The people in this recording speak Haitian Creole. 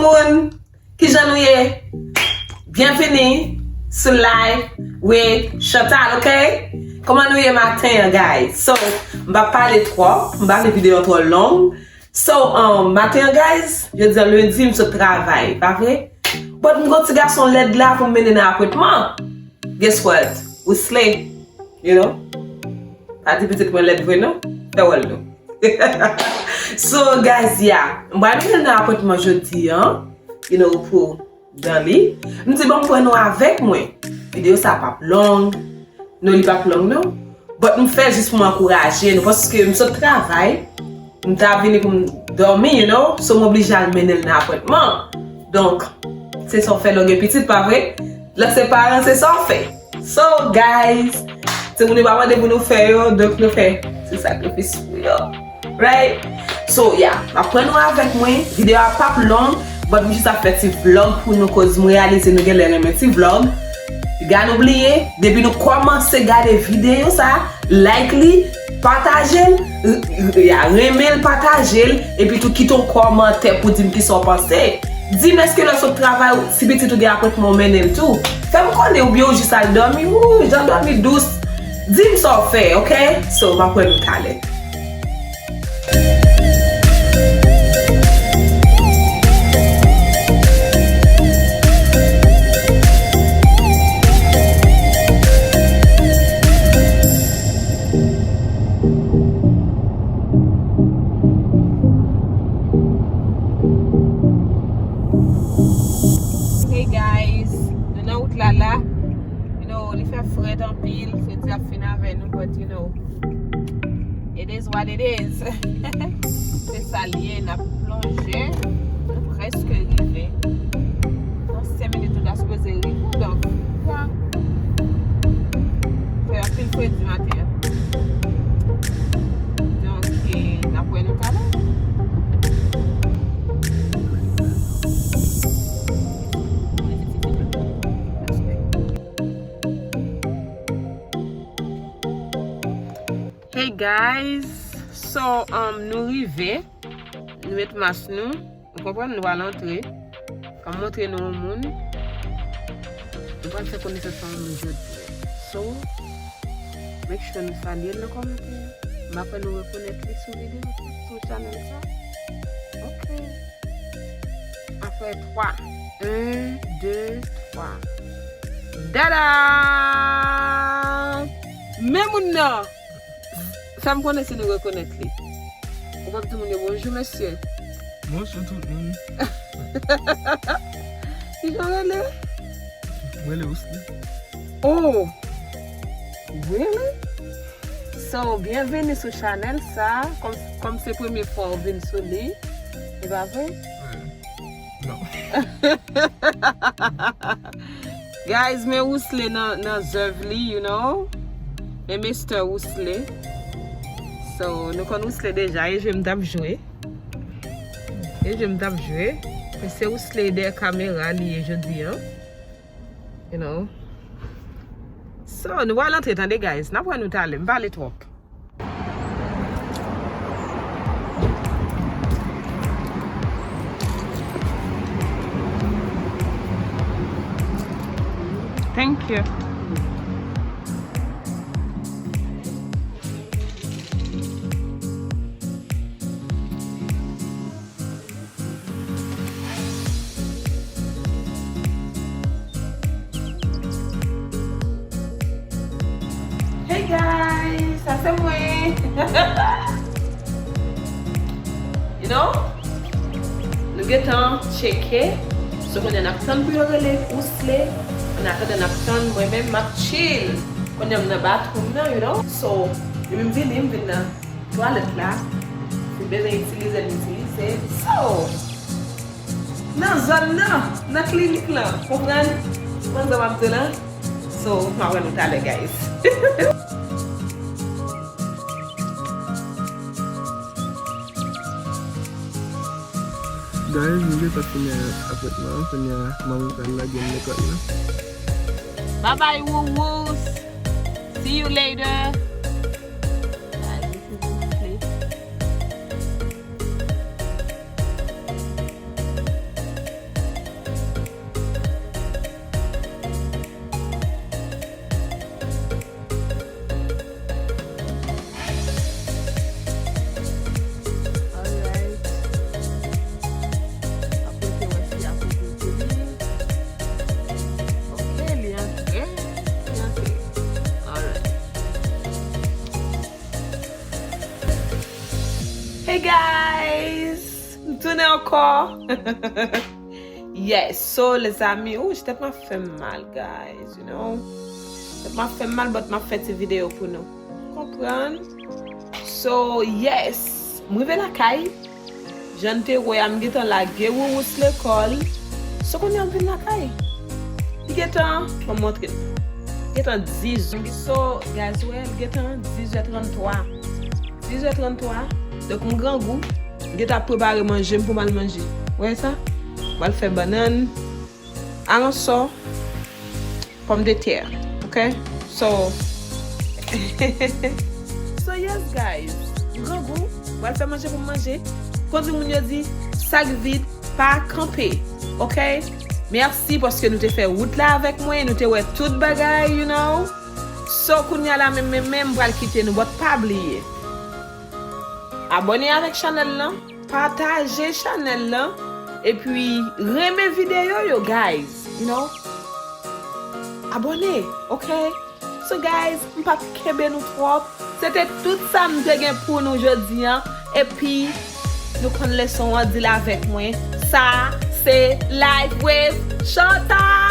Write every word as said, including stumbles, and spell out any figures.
Moun, kijan nou ye? Byenvini sou live with Chantal, ok? Kòman nou ye maten an, guys? So, m p ap pale twòp, m pa vle videyo an twò long. So, um, maten an, guys, jodi a lendi, m sot travay, pa vre? But m gon ti gason lèd la pou m mennen nan apatman. Guess what? Wesley, you know? Pa di pitit mwen lèd vre non. Fè wòl nou. So, guys, yeah. M pral mennen l nan apatman jodi a, you know, pou dan li. M di, bon, m pran nou avèk mwen. Videyo sa p ap long. Non, li p ap long, non. But m fè jis pou m ankouraje nou, paske m sot travay. M ta vini pou m dòmi, you know. So, m oblije al mennen l nan apatman. Donk, se sa w fè lè w gen pitit, pa vre? Lè se paran, se sa w fè. So, guys, timoun yo pa mande pou nou fè yo, donk nou fè ti sakrifis pou yo. Right? So, yeah, m ap pran nou avèk mwen. Videyo a p ap long, but m jis ap fè ti vlog pou nou, koz m reyalize nou genlè renmen ti vlog. Piga nou bliye, depi nou kòmanse gade videyo sa, like li, pataje l, r- r- ya, renmen l, pataje l, epi tou kite yon kòmantè pou di m kisa w panse. Di m èske lè w sot travay, si pitit ou gen apatman, w mennen l tou. Fè m konnen, oubyen ou jis al dòmi, ou jan dòmi dous. Di m sa w fè, ok? So, m ap wè nou talè. Hey guys, nou nan wout la la. You know, li fè frèt anpil, fredi ap fin avè nou, but you know, it is what it is. Se sa l ye, n ap plonje, nou prèske rive. Nan senk minit nou ta sipoze rive, donk, ya. Fè anpil fredi maten an. Donk, e, n ap wè nou talè. Hey guys, so, um, nou rive, nou met mas nou, ou konprann, nou al antre, fò m montre nou yon moun, nou pral fè konesans ak yon moun jodi a. So, make sure nou salye l nan kòmantè, m ap fè nou rekonèt li sou videyo sa, sou chanèl sa. Ok. Afè twa. Un, de, twa. Dada! Men moun nan! Fè m konnen si nou rekonèt li. Ou p ap di moun yo bonjou, mesye. Bonjou tout moun. Kijan w rele? Mwen rele Wesley. Oh! Really? So, byenveni sou chanèl sa. Kòm, kòm se premye fwa w vin sou li, e pa vre? Non. Guys, men Wesley nan, nan zèv li, you know. Men Mister Wesley. So, nou konn Wesley deja, e jwe m t ap jwe. E jwe m t ap jwe. Men se Wesley dèyè kamera li ye jodi a. You know. So, nou pral antre tande, guys. N ap wè nou talè. M pale twòp. Thank you. Hey guys, sa se mwen. You know? Nou gentan tcheke. So kounye a n ap tann pou yo rele Wesley. An atandan n ap tann, mwen menm m ap chill. Kounye a m nan bathroom nan, you know? So, depi m vini, m vin nan twalèt la. Si m bezwen itilize l, m itilize l. So, nan zòn nan, nan klinik lan, konprann? Konprann sa m ap di w lan? So, m ap wè nou talè, guys. Guys, nou gentan fini apatman an, kounye a manmi pral lage m lekòl la. Bye bye, woo woos. See you later. Guys, this is Wesley. Guys, m tounen ankò. Yes, so lezanmi, ouch, tèt mwen ap fè m mal, guys, you know. Tèt mwen ap fè m mal, but m ap fè ti videyo pou nou. Konprann? So, yes, m rive lakay. Jan n te wè a, m gentan lage Wourous lekòl. So, kounye a m vin lakay. Li gentan, ban m montre n. Gentan diz. So, guys, wè, li gentan diz è tranntwa. Diz è tranntwa. Donk, m grangou. M gentan ap prepare manje m pou m al manje. Wè sa? M al fè bannann, aransò, pòmdetè. Ok? So, so yes, guys. M grangou. M al fè manje pou m manje. Konn di moun yo di, sa k vid pa kanpe. Ok? Mèsi paske nou te fè wout la avèk mwen, nou te wè tout bagay, you know. So, kounye a la menm, menm, menm, m pral kite nou, but pa bliye. Abòne avèk chanèl lan, pataje chanèl lan, epi renmen videyo yo, guys, you know. Abòne, ok? So, guys, m p ap kenbe nou twòp. Se te tout sa m te gen pou nou jodi a. Epi, nou konn leson an, di l avèk mwen. Sa, se Life with Chantal!